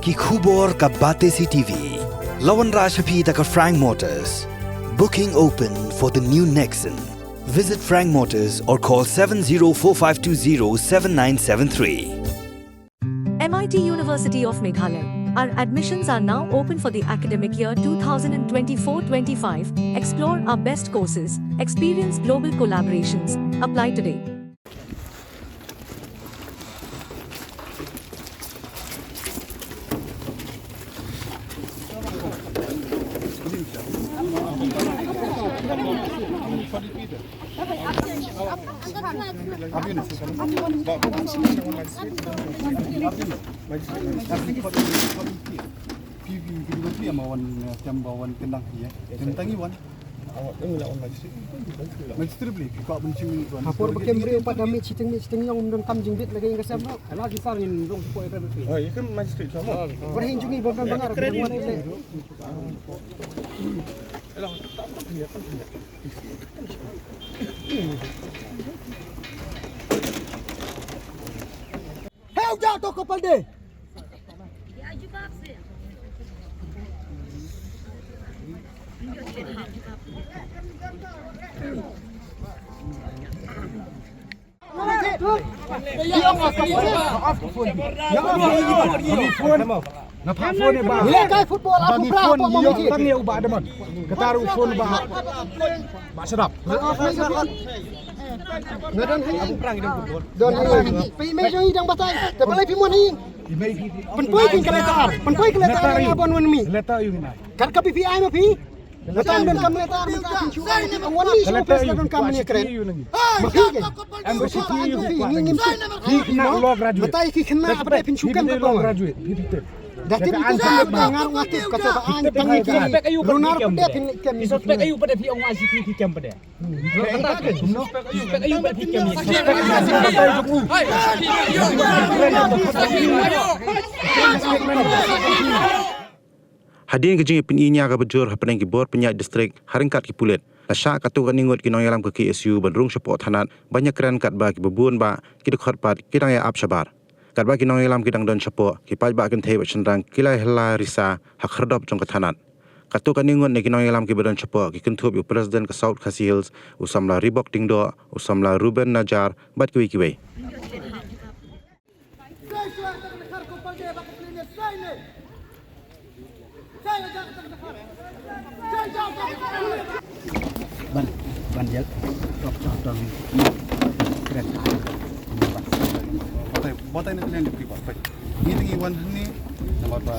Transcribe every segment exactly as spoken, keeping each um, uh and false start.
Ki khubor ka Batesi T V. La wanrah sha phi da ka Frank Motors. Booking open for the new Nexon. Visit Frank Motors or call seven zero four five two zero seven nine seven three. M I T University of Meghalaya. Our admissions are now open for the academic year two thousand twenty-four twenty-five. Explore our best courses, experience global collaborations. Apply today. Magistrate bli, phi kwah ban shim. Ha por ba kem briew pat da mih shiteng mih shiteng ïong, ym don kam jingbit lagi ïa ka sem. Ala ki sar ngin rung support ïa ka. Oh, ïa ka magistrate ka mo. Ba hin jong ngi ba don bangar. Hey, uja to kapal de. Nga phah phone ïa ba. Ngi leh kai football, ba ngi phone ïa u ba da mon. Kata ruh phone ba. Ba sdap. Nga don ha ïing. Don ha ïing. Phi mei jong i dang batai. Te balei phi mon ha ïing? Pynpoi phi ka letter. Pynpoi ka letter ïa bon wan mi. Letter ïa u nai. Kat ka P P I ma phi. Nga tang don kam letter, nga tang pynshukam, nga wan mi shu pes nga don kam ne kren. Ma phi ke. Em ba shi ki yu phi, ngi ngim shu. Phi khynnah law graduate. Batai ki khynnah apa pynshukam ka law graduate. Phi phi te. Da tip ïa ka ngar nga tip ka to ba an tang ïa ki. Runar pynte phin kem. Suspect ayu pada phi ong wa shi ki kem pada. Suspect ayu pada phi kem. Hadien ka jingïapyni nia kaba jur hapdeng ki bor pynïaid district ha ryngkat ki pulit, la shah katto katne ngut ki nongïalam ka K S U ban rung shapoh thanat ban ïakren katba kiba bun bah ki dkhot pat ki dang ïa ap shabar. Katba ki nongïalam ki dang don shapoh, ki paidbah kynthei bad shynrang ki la ïa hla risa ha khyrdop jong ka thanat. Katto katne ngut na ki nongïalam kiba don shapoh ki kynthup ïa u President ka South Khasi Hills, u samla Ribok Diengdoh, u samla Ruben Najar bad kiwei kiwei. Ban, ban jel, tok tok tok. Kren. Batai, batai na ka liang jong phi pat. Ngi te ngi wan hangne namar ba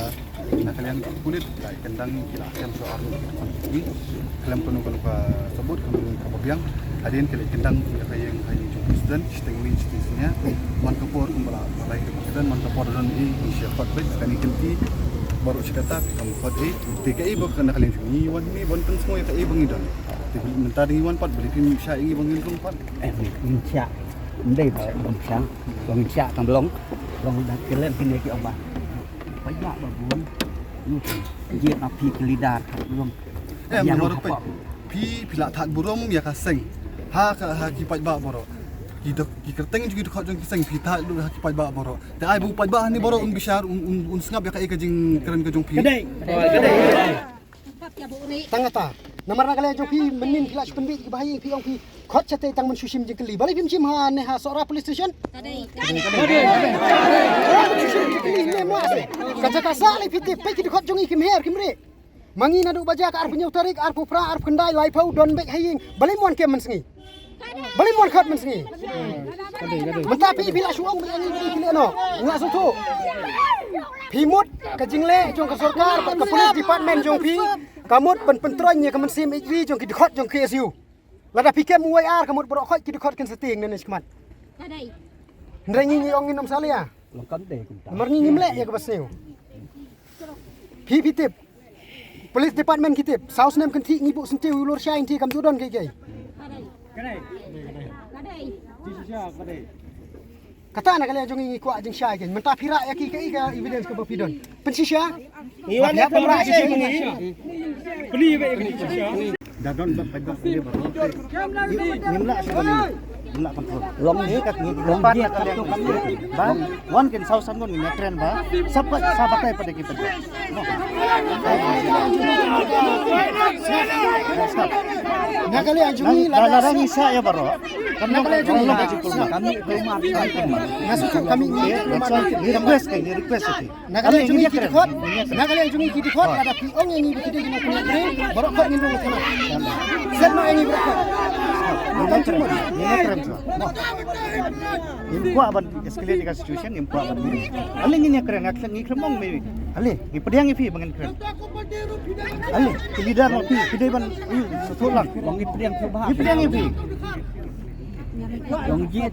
na ka liang jong ki pulit la kyndang ki la kem shuwa arngut. Ngi khlem kano kano ka sabut, kano kano ka babiang. Hadien ki la kyndang ïa ka ïing, ka ïing jong u president, shiteng mih shiteng snia. Man ka por kumba la, la ïa ka president, man ka por don i, i sha khot beit, kane ki lynti baroh shi katta kam khot i. Te kaei ba na ka liang jong ngi wan hangne ban pynsngew ïa kaei ba ngi don. Te mynta da ngi wan pat, balei phim shah ïa ngi ba ngin rung pat? Em, ngin shah. Ym dei ba ngin shah, ba ngin shah tang ba long, long da ki lem kine ki ong ba. Paidbah ba bun, ïa phi ki leader ka long. Em, ïa baroh phi, phi la thad burom ïa ka seng. Ha ka, ha ki paidbah baroh. Ki dok, ki kyrteng jong ki dkhot jong ki seng phi thad lut ha ki paidbah baroh. Te ai ba u paidbah hangne baroh un bishar, un, un, un sngap ïa kaei ka jingkren ka jong phi. Ka dei. Tang kata. Namar na ka liang jong phi mynnin phi la shu pynbeit ki ba ha ïing phi ong phi khot shatei tang ban shu shim jingkylli. Balei phim shim ha ne ha Sohra police station? Ka dei. Ka dei. Ka dei. Ka dei. Ka jaka sah lei phi tip peit ki dkhot jong i kim her kim rieh. Ma ngi naduh ba jia ka arphew hynñiew tarik, arphew phra, arphew khyndai, laiphew don beit ha ïing. Balei mon kem mynsngi? Balei mon khot mynsngi? Mynta phi phi la shu ong ba ngi ngi ki leh noh. Nga sngewthuh. Phi mut ka jingleh jong ka sorkar bad ka police department jong phi ka mut ban pyntroiñ ïa ka mynsiem ïeit ri jong ki dkhot jong K S U. Lada phi kem uwei ar ka mut baroh khoit ki dkhot kin sa tieng nangne shakhmat. Hynrei ngi ngi ong ngin ym salia. Namar ngi ngim leh ïa kaba sniew. Phi phi tip. Police department ki tip, saw snem kynthih ngi buh syntiew ïa u lor shai nti kam ju don kiei kiei. Kata na ka liang jong ngi ngi kwah jingshai kein. Mynta phi rah ïa ki kaei ka evidence kaba phi don? Pynshisha. Ngi wan ïa pynrah shisha. Pynrah ïa ki shisha. Da don ba pynrah shisha ba. Ngim lah shisha. Long ni kat ni long pat na ka liang ba wan kin saw san ngun ni kren ba sap ka sa batai pada ki pada. Na ka liang jong ngi la da ni sa ya baro. Kan na ka liang jong ngi la jong ngi. Kami rumah kami rumah. Ni request ke ni request ke. Na ka liang jong ngi ki dkhot, na ka liang jong ngi ki dkhot, lada phi ong ïa ngi ba ki dei ki nongpynïaid briew, baroh khoit ngin rung thana. Set noh ïa ngi baroh khoit. Ngin ïa kren, ngin ïa kren shuwa. Ngim kwah ban escalate ka situation, ngim kwah ban. Ale ngin ïa kren, ngi khlem ong me. Ale, ngi pdiang ïa phi ba ngin kren. Ale, ki leader noh phi, phi dei ban, ayu, sothoh lang. Ngi pdiang shuwa. Ngi pdiang ïa phi. Long ji, ki,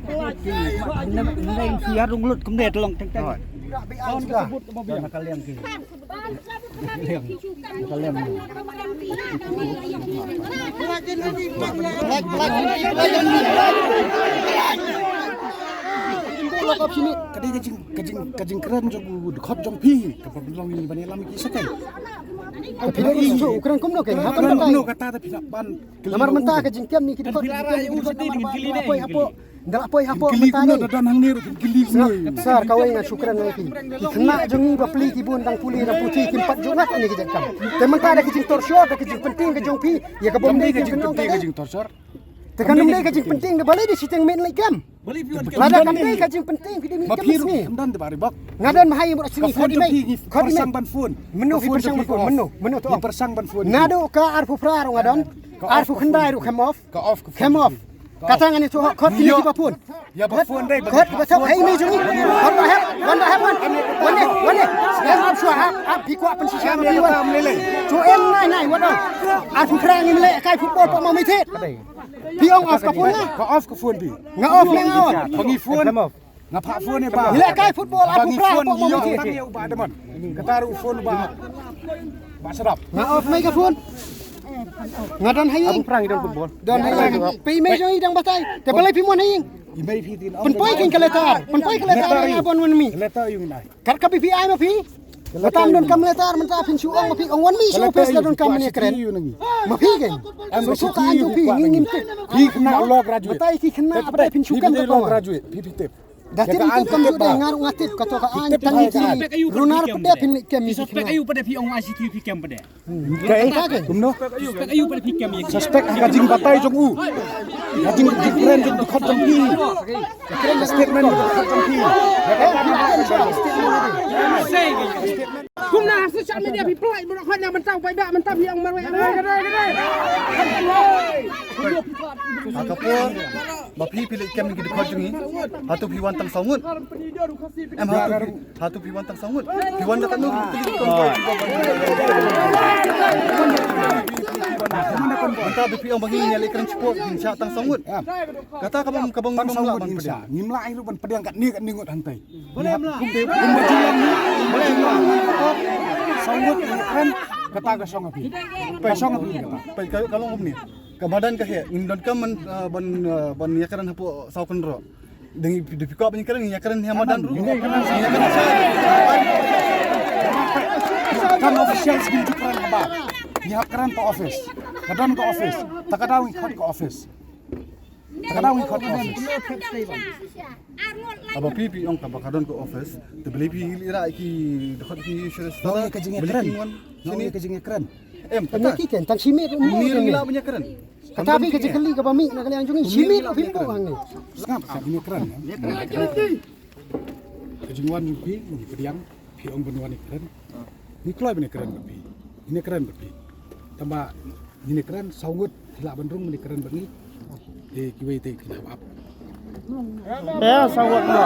nang, nang, ki, ya rung lut, kumne, long teng teng. Ka dei ka jing, ka jing, ka jingkren jong u dkhot jong phi, kaba pynlong ïa ngi ban ïalam ki sakai. Phi dei u kren kumno kein? Haba kren kumno kata, phi lah ban. Namar mynta ka jingkem ni ki dkhot, jingkem ni ki dkhot, namar ba poi hapoh. Nda la poi hapoh mynta ne. Sar, sar, kawei nga shu kren ngai phi. Ki khynnah jong ngi ba plie ki bun dang pule dang puthi kim pat ju ngat ïa kane ka jingkam. Te mynta da ka jingtorture, da ka jingpynting ka jong phi ïa ka bym dei ka jingpynting ka jingtorture. Te kan ym dei ka jingpynting da balei da shiteng met leit kem. Lada kan dei ka jingpynting phi dei met kem sngi. Nga don ma hai mut sngi khot email. Khot email. Mynno phi pyrshang ban phone? Mynno, mynno to. Naduh ka arphew phra ruh nga don. Arphew khyndai ruh kem off. Kem off. Kata ngan ïathuh khot kine kiba phone. Ïa ba phone dei ba khot ba thok hei me jong ngi. Khot ba hep, wan ba hep wan. Wan ne, wan ne. Em ap shuwa ap, ap phi kwah pynshisha ma phi wan. Shu em nai nai wan ap. Ap phi phrang ngim leh kai football pa ma mi thied. Phi ong off ka phone nga. Ka off ka phone phi. Nga off ne nga on. Phi phone. Nga phah phone ïa ba. Ngi leh kai football, ba ngi phone, ngi ïoh tang ïa u Bah Damon. Kata ruh u phone u Bah, Bah Sharap. Nga off mai ka phone. Nga don ha ïing. Abu Prang i don football. Don ha ïing. Phi mei jong i dang batai. Te balei phi mon ha ïing? I mei phi tin. Pynpoi kein ka letter. Pynpoi ka letter ïa Bah Damon mi. Letter ïa u nai. Kat ka B P I ma phi. Batam donkam letter mynta phin shu ong ma phi ong wan mi shu office la donkam ne kren. Ma phi kein. Em ka shu ka an jong phi ngi ngim tip. Phi khynnah law graduate. Batai ki khynnah batai phin shu kam ka law graduate. Phi phi tip. Da tip phi tip kam ju dei nga ruh nga tip ka to ka an tang ki runar pde phin leit kem ki suspect ayu pde phi ong I C T V phi kem pde. Kai kumno? Suspect ayu pde phi kem. Suspect ha ka jingbatai jong u. Ka jing jingkren jong dkhot jong phi. Kren ka statement dkhot jong phi. Kumno ha social media phi pynlait bro khot na mynta bai ba mynta phi ong marwei. Ha ka por ba phi phi leit kem ki dkhot jong ngi. Hato phi wan tang saw ngut? Em hato phi, hato phi wan tang saw ngut? Phi wan da katno ki telephone? Mynta ba phi ong ba ngi ïa leit kren shipor phin shah tang saw ngut. Kata ka bang ka bang tang saw ngut ban pdiang. Ngim lah ai ruh ban pdiang katne katne ngut hangtai. Balei em lah? Kumba jinglang ni, kumba jinglang ni. Saw ngut ngi kren kata ka shong ha phi. Ka shong ha phi kata. Peit ka long kumne. Ka madan ka heh, ngim donkam ban, ah, ban, ah, ban ïakren hapoh saw kynroh. Dang ïa phi kwah ban ïakren, ïakren ha madan ruh. Ïakren ha madan. Kam official skim ju kren haba. Ngi hap kren ka office. Ka don ka office. Ta ka daw ngi khot ka office. Ta ka daw ngi khot ka office. Haba phi phi ong kaba ka don ka office. Te balei phi ïa ki dkhot ki insurance. Nong ïa ka jingïakren. Nong ïa ka jingïakren. Em, kata ki ken tang shimit ruh mo. Ni ruh ngi lah ban ïakren. Kata phi ka jingkylli kaba mih na ka liang jong ngi. Shimit ruh phim buh hangne. Sngap sa ngi ïakren. Ka jingwan jong phi ngi pdiang phi ong ban wan ïakren. Ngi kloi ban ïakren bad phi. Ngi ïakren bad phi. Tangba ngi ïakren saw ngut phi lah ban rung ban ïakren bad ngi. Te kiwei te kin hap ap. Ïa, saw ngut mo.